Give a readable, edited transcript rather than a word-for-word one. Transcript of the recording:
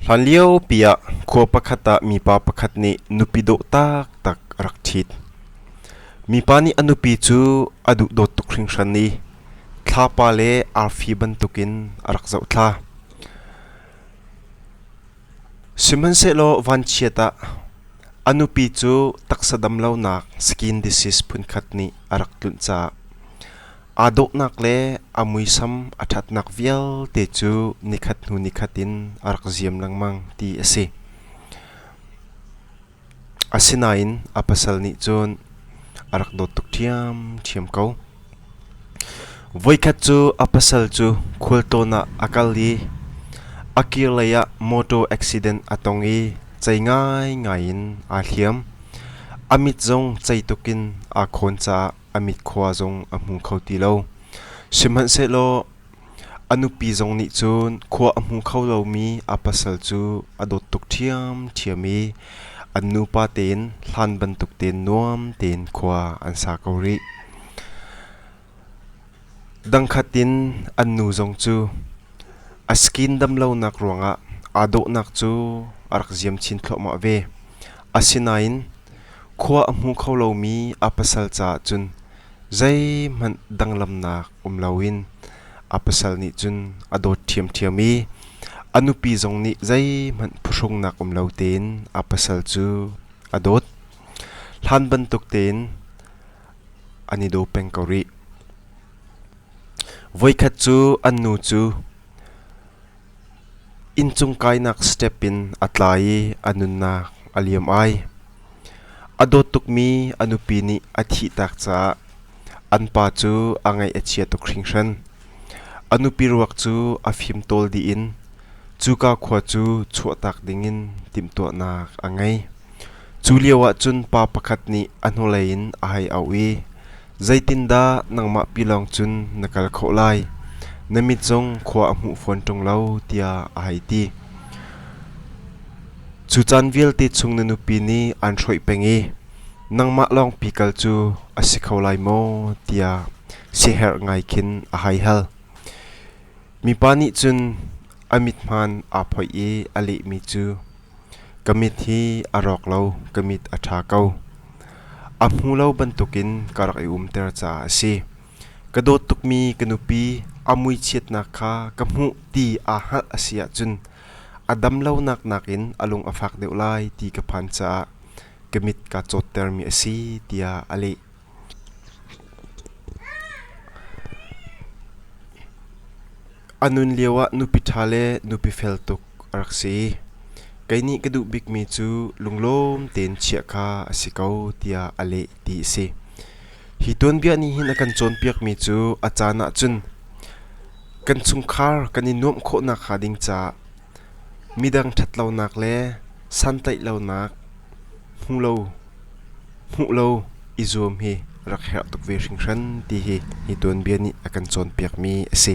Hlanliopi ah khua pakhat ah mipa pakhat nih nupi dawh taktak a rak ṭhit. Mipa nih a nupi cu a duhdawt tuk hringhran i thlapa le arfi bantukin a rak zohthla. Sihmanhsehlaw vanchiat ah a nupi cu taksa damlonak skin disease phunkhat nih a rak tlunh caah Aa dawhnak le a muisam a ṭhatnak vialte cu nikhat hnu nikhat in a rak ziam lengmang ti a si. Asinain a pasal nih cun a rak dawt tuk ṭhiamṭhiam ko. Voikhat cu a pasal cu khualtlawn ah a kal i a kirlei ah mawṭaw accident a tong i cei ngaingai in aa hliam. A mit zong cei tuk in aa khawn caah a mit khua zong a hmu kho ti lo. Sihmanhsehlaw a nupi zong nih cun khua a hmu kho lomi a pasal cu a dawt tuk ṭhiamṭhiam i an nupa tein hlan bantuk tein nuam tein khua an sa ko rih. Dangkhat in an nu zong cu a skin damlonak ruangah aa dawhnak cu a rak ziam chin thluahmah ve. Asinain khua a hmu kho lomi a pasal caah cun zeihmanh danglamnak um loin a pasal nih cun a dawt ṭhiamṭhiam i a nupi zong nih zeihmanh phuhrungnak um lo tein a pasal cu a dawt. Hlan bantuk tein an i daw peng ko rih. Voikhat cu an nu cu Inncung kainak step in a tla i a nunnak a liam ai. A dawt tukmi a nupi nih a thihtak caah an pa cu a ngaih a chia tuk hringhran. A nupi ruak cu a fimtawl dih in cuka khua cu chuahtak dingin timhtuahnak a ngei. Cu lioah cun pa pakhat nih a hnulei in a hei auh i, Zeitindah nangmah pilawng cun na kal khawh lai? Na mit zong khua a hmuh fawn ṭung lo, tiah a hei ti. Cu caan vialte chung na nupi nih aan hrawih peng i nangmah lawngpi kal cu a si kho lai maw tiah siaherh ngai khin a hei hal. Mipa nih cun a mithmaan aa phoih i a lehmi cu, Ka mit hi a rawk lo, ka mit a ṭha ko. A hmu lo bantukin ka rak i umter caah a si. Ka dawt tukmi ka nupi a muichiatnak kha ka hmuh ti aa hngalh a si ahcun a dam lonak nakin a lung a fak deuh lai ti ka phan caah ka mit kaa cawttermi a si tiah a leh. A nun lioah nupi ṭha le nupi fel tuk a rak si. Kei nih ka duh bikmi cu lunglawm tein chiah kha a si ko tiah a leh ti a si. Hi tuanbia nih hin a kan cawnpiakmi cu a caan ahcun kan chungkhar kan i nuamh khawhnak hnga ding caah midang ṭhatlonak le santlaih lonak hmu lo hmuh lo i zuam hi rak herh tuk ve hringhran ti hi hi tuanbia nih a kan cawnpiakmi a si.